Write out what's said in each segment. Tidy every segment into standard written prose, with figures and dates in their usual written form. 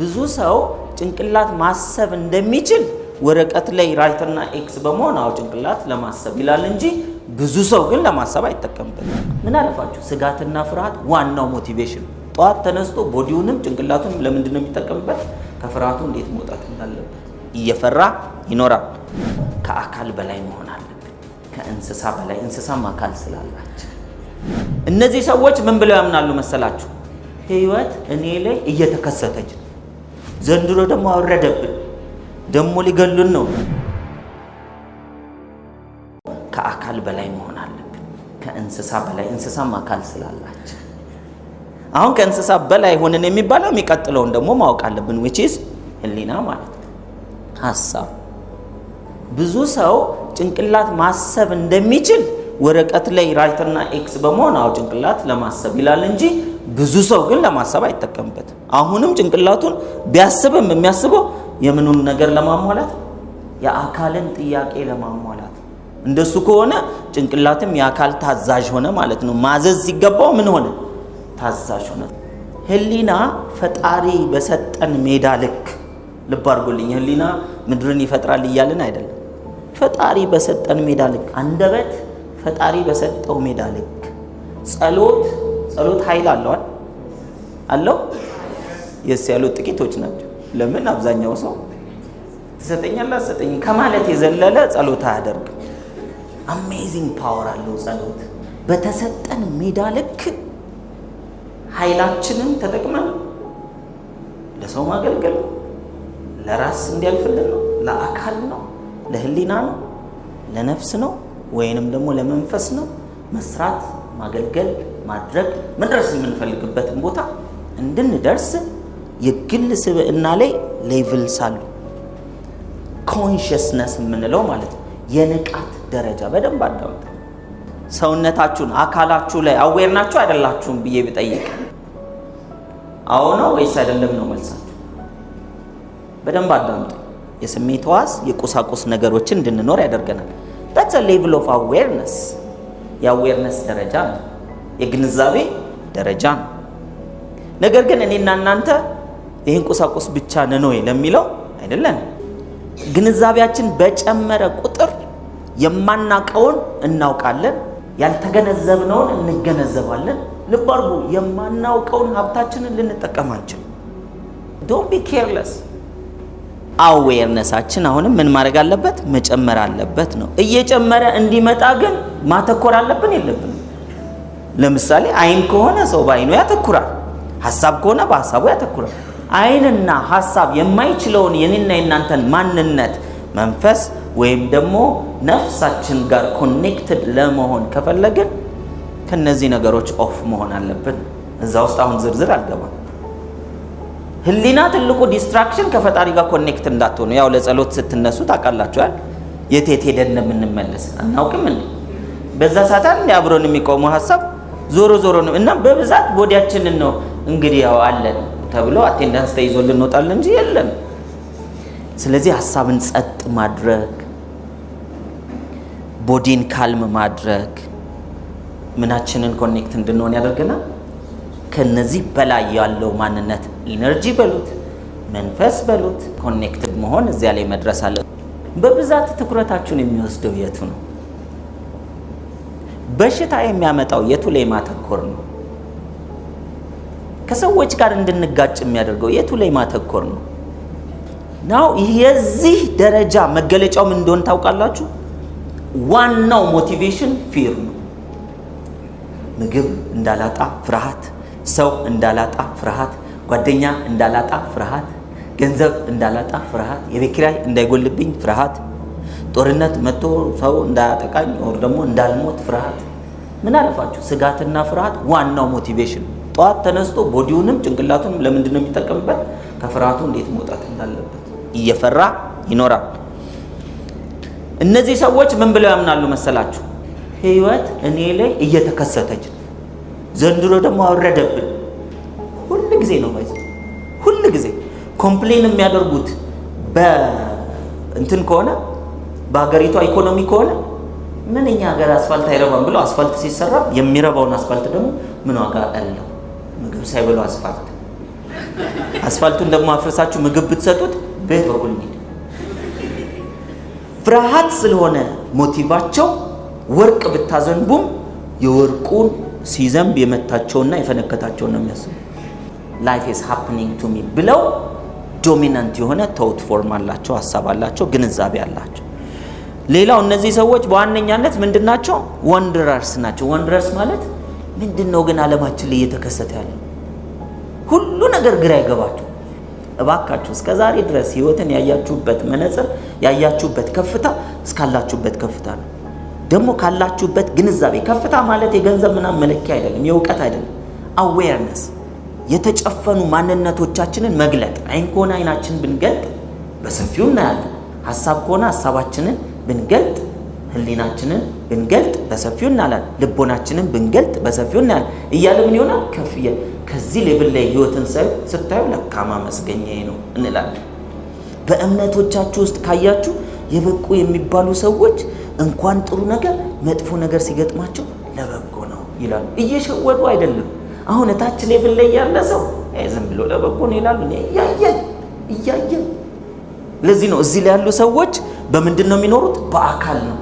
ብዙ ሰው ጭንቅላት ማሰብ እንደሚችል ወረቀት ላይ right ና X በመሆን አዎ ጭንቅላት ለማሰብ ይላል እንጂ ብዙ ሰው ግን ለማሰብ አይጠቀምበትም። ምን አለፋችሁ ስጋትና ፍርሃት ዋናው motivation። ጠዋት ተነስቶ body ውንም ጭንቅላቱንም ለምንድን ነው የሚጠቀምበት? ከፍርሃቱ እንዴት መውጣት እንዳለበት እየፈራ ይኖራል። ከአካል በላይ መሆን አለብን፣ ከእንስሳ በላይ፣ እንስሳም አካል ስላላቸው። እነዚህ ሰዎች ምን ብለው ያምናሉ መሰላችሁ? ህይወት እኔ ላይ እየተከሰተች ነው። ዘንድሮ ደግሞ አወረደብን፣ ደግሞ ሊገሉን ነው። ከአካል በላይ መሆን አለብን፣ ከእንስሳ በላይ፣ እንስሳም አካል ስላላቸው። አሁን ከእንስሳ በላይ ሆነን የሚባለው የሚቀጥለውን ደግሞ ማወቅ አለብን፣ which is ህሊና ማለት ነው፣ ሀሳብ። ብዙ ሰው ጭንቅላት ማሰብ እንደሚችል ወረቀት ላይ right ና X በመሆን አዎ ጭንቅላት ለማሰብ ይላል እንጂ ብዙ ሰው ግን ለማሰብ አይጠቀምበትም። አሁንም ጭንቅላቱን ቢያስብም የሚያስበው የምኑን ነገር ለማሟላት? የአካልን ጥያቄ ለማሟላት። እንደሱ ከሆነ ጭንቅላትም የአካል ታዛዥ ሆነ ማለት ነው። ማዘዝ ሲገባው ምን ሆነ? ታዛዥ ሆነ። ህሊና ፈጣሪ በሰጠን ሜዳ ልክ፣ ልብ አድርጉልኝ፣ ህሊና ምድርን ይፈጥራል እያልን አይደለም። ፈጣሪ በሰጠን ሜዳ ልክ፣ አንደበት ፈጣሪ በሰጠው ሜዳ ልክ፣ ጸሎት፣ ጸሎት ኃይል አለዋል አለው። Yes ያሉት ጥቂቶች ናቸው። ለምን? አብዛኛው ሰው ትሰጠኛለህ አትሰጠኝም ከማለት የዘለለ ጸሎት አያደርግም። Amazing power አለው ጸሎት። በተሰጠን ሜዳ ልክ ኃይላችንን ተጠቅመን ለሰው ማገልገል ነው፣ ለራስ እንዲያልፍልን ነው፣ ለአካል ነው፣ ለህሊና ነው፣ ለነፍስ ነው፣ ወይንም ደግሞ ለመንፈስ ነው። መስራት፣ ማገልገል፣ ማድረግ፣ መድረስ የምንፈልግበትን ቦታ እንድንደርስ የግል ስብዕና ላይ levels አሉ። Consciousness የምንለው ማለት ነው። የንቃት ደረጃ፣ በደንብ አዳምጡ። ሰውነታችሁን አካላችሁ ላይ aware ናችሁ አይደላችሁም ብዬ ብጠይቅ አዎ ነው ወይስ አይደለም ነው መልሳችሁ። በደንብ አዳምጡ። የስሜት ሕዋስ የቁሳቁስ ነገሮችን እንድንኖር ያደርገናል። That's a level of awareness፣ የ awareness ደረጃ ነው፣ የግንዛቤ ደረጃ ነው። ነገር ግን እኔና እናንተ ይህን ቁሳቁስ ብቻ ነን ወይ ለሚለው አይደለም። ግንዛቤያችን በጨመረ ቁጥር የማናቀውን እናውቃለን፣ ያልተገነዘብነውን እንገነዘባለን። ልብ አድርጉ፣ የማናውቀውን ሀብታችንን ልንጠቀም አንችልም። Don't be careless። Awareness ኣችን አሁንም ምን ማድረግ አለበት? መጨመር አለበት ነው። እየጨመረ እንዲመጣ ግን ማተኮር አለብን የለብንም? ለምሳሌ አይን ከሆነ ሰው በአይኑ ያተኩራል። ሀሳብ ከሆነ በሀሳቡ ያተኩራል። አይንና ሀሳብ የማይችለውን የኔና የናንተን ማንነት መንፈስ ወይም ደግሞ ነፍሳችን ጋር connected ለመሆን ከፈለግን ከነዚህ ነገሮች off መሆን አለብን። እዛ ውስጥ አሁን ዝርዝር አልገባም። ህሊና ትልቁ distraction ከፈጣሪ ጋር connect እንዳትሆኑ። ያው ለጸሎት ስትነሱ ታውቃላችኋል። የት የት ሄደን እንደምንመለስ አናውቅም እንዴ? በዛ ሰዓት አንድ አብሮን የሚቆመው ሀሳብ ዞሮ ዞሮ ነው እና በብዛት body ያችንን ነው እንግዲህ ያው አለን ተብሎ attendance ተይዞ ልንወጣለን እንጂ የለም። ስለዚህ ሀሳብን ጸጥ ማድረግ፣ body ን calm ማድረግ ምናችንን connect እንድንሆን ያደርገናል። ከነዚህ በላይ ያለው ማንነት energy በሉት መንፈስ በሉት connected መሆን እዚያ ላይ መድረስ አለ። በብዛት ትኩረታችሁን የሚወስደው የቱ ነው? በሽታ የሚያመጣው የቱ ላይ ማተኮር ነው? ከሰዎች ጋር እንድንጋጭ የሚያደርገው የቱ ላይ ማተኮር ነው? Now የዚህ ደረጃ መገለጫው ምን እንደሆነ ታውቃላችሁ? ዋናው motivation fear ነው። ምግብ እንዳላጣ ፍርሃት፣ ሰው እንዳላጣ ፍርሃት፣ ጓደኛ እንዳላጣ ፍርሃት፣ ገንዘብ እንዳላጣ ፍርሃት፣ የቤት ኪራይ እንዳይጎልብኝ ፍርሃት፣ ጦርነት መጥቶ ሰው እንዳያጠቃኝ or ደግሞ እንዳልሞት ፍርሃት። ምን አለፋችሁ ስጋትና ፍርሃት ዋናው motivation። ጠዋት ተነስቶ body ውንም ጭንቅላቱንም ለምንድን ነው የሚጠቀምበት? ከፍርሃቱ እንዴት መውጣት እንዳለበት እየፈራ ይኖራል። እነዚህ ሰዎች ምን ብለው ያምናሉ መሰላችሁ? ህይወት እኔ ላይ እየተከሰተች ነው። ዘንድሮ ደግሞ አወረደብን። ሁል ጊዜ ነው by the way፣ ሁል ጊዜ complain የሚያደርጉት በእንትን ከሆነ፣ በሀገሪቷ ኢኮኖሚ ከሆነ፣ ምን እኛ ሀገር አስፋልት አይረባም ብሎ አስፋልት ሲሰራ የሚረባውን አስፋልት ደግሞ ምን ዋጋ አለው? ምግብ ሳይበሉ አስፋልት። አስፋልቱን ደግሞ አፍርሳችሁ ምግብ ብትሰጡት በየት በኩል እንሂድ? ፍርሃት ስለሆነ motive ኣቸው ወርቅ ብታዘንቡም የወርቁን ሲዘንብ የመታቸውና የፈነከታቸውን ነው የሚያስቡ። Life is happening to me ብለው dominant የሆነ thought form አላቸው፣ ሀሳብ አላቸው፣ ግንዛቤ አላቸው። ሌላው እነዚህ ሰዎች በዋነኛነት ምንድን ናቸው? Wanderers ናቸው። Wanderers ማለት ምንድን ነው ግን ዓለማችን ላይ እየተከሰተ ያለው ሁሉ ነገር ግራ ይገባቸው። እባካችሁ እስከ ዛሬ ድረስ ህይወትን ያያችሁበት መነጽር፣ ያያችሁበት ከፍታ እስካላችሁበት ከፍታ ነው። ደግሞ ካላችሁበት ግንዛቤ፣ ከፍታ ማለት የገንዘብ ምናምን መለኪያ አይደለም፣ የእውቀት አይደለም። Awareness፣ የተጨፈኑ ማንነቶቻችንን መግለጥ። አይን ከሆነ አይናችንን ብንገልጥ በሰፊው እናያለን። ሀሳብ ከሆነ ሀሳባችንን ብንገልጥ፣ ህሊናችንን ብንገልጥ በሰፊው እናያለን። ልቦናችንን ብንገልጥ በሰፊው እናያለን። እያለ ምን ይሆናል? ከፍ ከዚህ level ላይ ህይወትን ስታዩ ለካ ማመስገኛዬ ነው እንላለን። በእምነቶቻችሁ ውስጥ ካያችሁ የበቁ የሚባሉ ሰዎች እንኳን ጥሩ ነገር መጥፎ ነገር ሲገጥማቸው ለበጎ ነው ይላሉ። እየሸወዱ አይደለም። አሁን እታች level ላይ ያለ ሰው ዝም ብሎ ለበጎ ነው ይላሉ። እያየን እያየን። ለዚህ ነው እዚህ ላይ ያሉ ሰዎች በምንድን ነው የሚኖሩት? በአካል ነው።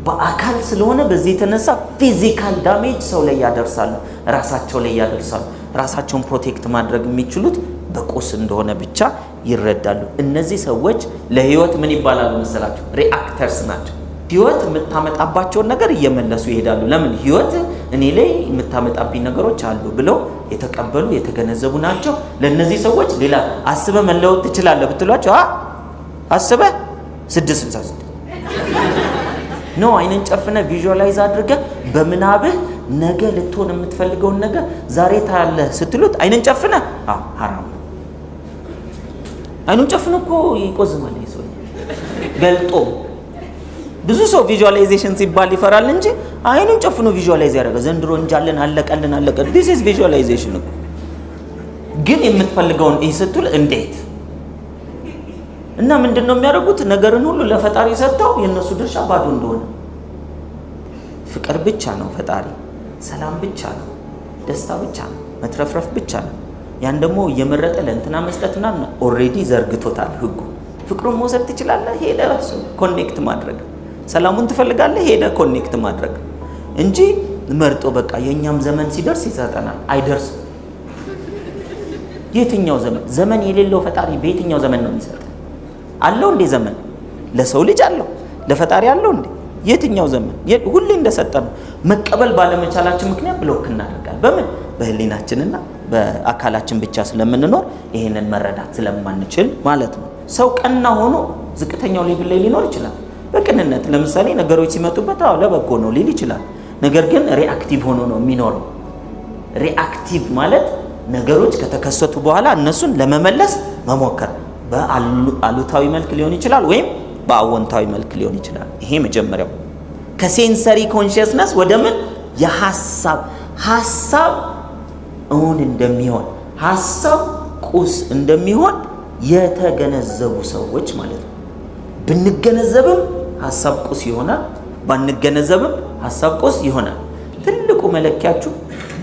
በአካል ስለሆነ በዚህ የተነሳ physical damage ሰው ላይ ያደርሳሉ፣ ራሳቸው ላይ ያደርሳሉ። ራሳቸውን protect ማድረግ የሚችሉት በቁስ እንደሆነ ብቻ ይረዳሉ። እነዚህ ሰዎች ለህይወት ምን ይባላሉ መሰላችሁ? Reactors ናቸው። ህይወት የምታመጣባቸውን ነገር እየመለሱ ይሄዳሉ። ለምን? ህይወት እኔ ላይ የምታመጣብኝ ነገሮች አሉ ብለው የተቀበሉ፣ የተገነዘቡ ናቸው። ለእነዚህ ሰዎች ሌላ አስበህ መለወጥ ትችላለህ ብትሏቸው አስበህ 666 no፣ አይንን ጨፍነህ visualize አድርገህ በምናብህ ነገ ልትሆን የምትፈልገውን ነገር ዛሬ ታያለህ ስትሉት አይንን ጨፍነህ ሀራም ነው። አይኑን ጨፍኖ እኮ ይቆዝማል ይሄ ሰውዬ ገልጦ። ብዙ ሰው visualization ሲባል ይፈራል እንጂ አይኑን ጨፍኖ visualize ያደረገ ዘንድሮ እንጃለን፣ አለቀልን አለቀ። This is visualization እኮ። ግን የምትፈልገውን ይህ ስትል እንዴት እና ምንድን ነው የሚያደርጉት? ነገርን ሁሉ ለፈጣሪ ሰጥተው የእነሱ ድርሻ ባዶ እንደሆነ፣ ፍቅር ብቻ ነው ፈጣሪ፣ ሰላም ብቻ ነው፣ ደስታ ብቻ ነው፣ መትረፍረፍ ብቻ ነው። ያን ደግሞ እየመረጠ ለእንትና መስጠት ምናምን already ዘርግቶታል ህጉ። ፍቅሩን መውሰድ ትችላለህ፣ ሄደህ እሱ connect ማድረግ። ሰላሙን ትፈልጋለህ፣ ሄደህ connect ማድረግ እንጂ መርጦ በቃ የእኛም ዘመን ሲደርስ ይሰጠናል። አይደርስም። የትኛው ዘመን? ዘመን የሌለው ፈጣሪ በየትኛው ዘመን ነው የሚሰጥ? አለው እንዴ ዘመን? ለሰው ልጅ አለው፣ ለፈጣሪ አለው እንዴ? የትኛው ዘመን? ሁሌ እንደሰጠ ነው። መቀበል ባለመቻላችን ምክንያት block እናደርጋለን። በምን? በህሊናችንና በአካላችን ብቻ ስለምንኖር ይሄንን መረዳት ስለማንችል ማለት ነው። ሰው ቀና ሆኖ ዝቅተኛው level ላይ ሊኖር ይችላል። በቅንነት ለምሳሌ ነገሮች ሲመጡበት አዎ ለበጎ ነው ሊል ይችላል። ነገር ግን reactive ሆኖ ነው የሚኖረው። Reactive ማለት ነገሮች ከተከሰቱ በኋላ እነሱን ለመመለስ መሞከር፣ በአሉታዊ መልክ ሊሆን ይችላል ወይም በአዎንታዊ መልክ ሊሆን ይችላል። ይሄ መጀመሪያው ከ sensory consciousness ወደ ምን የሀሳብ፣ ሀሳብ እውን እንደሚሆን፣ ሀሳብ ቁስ እንደሚሆን የተገነዘቡ ሰዎች ማለት ነው። ብንገነዘብም ሀሳብ ቁስ ይሆናል፣ ባንገነዘብም ሀሳብ ቁስ ይሆናል። ትልቁ መለኪያችሁ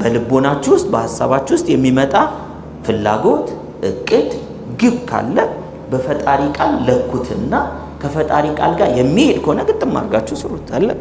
በልቦናችሁ ውስጥ፣ በሀሳባችሁ ውስጥ የሚመጣ ፍላጎት፣ እቅድ፣ ግብ ካለ በፈጣሪ ቃል ለኩትና ከፈጣሪ ቃል ጋር የሚሄድ ከሆነ ግጥም አድርጋችሁ ስሩት። አለቀ።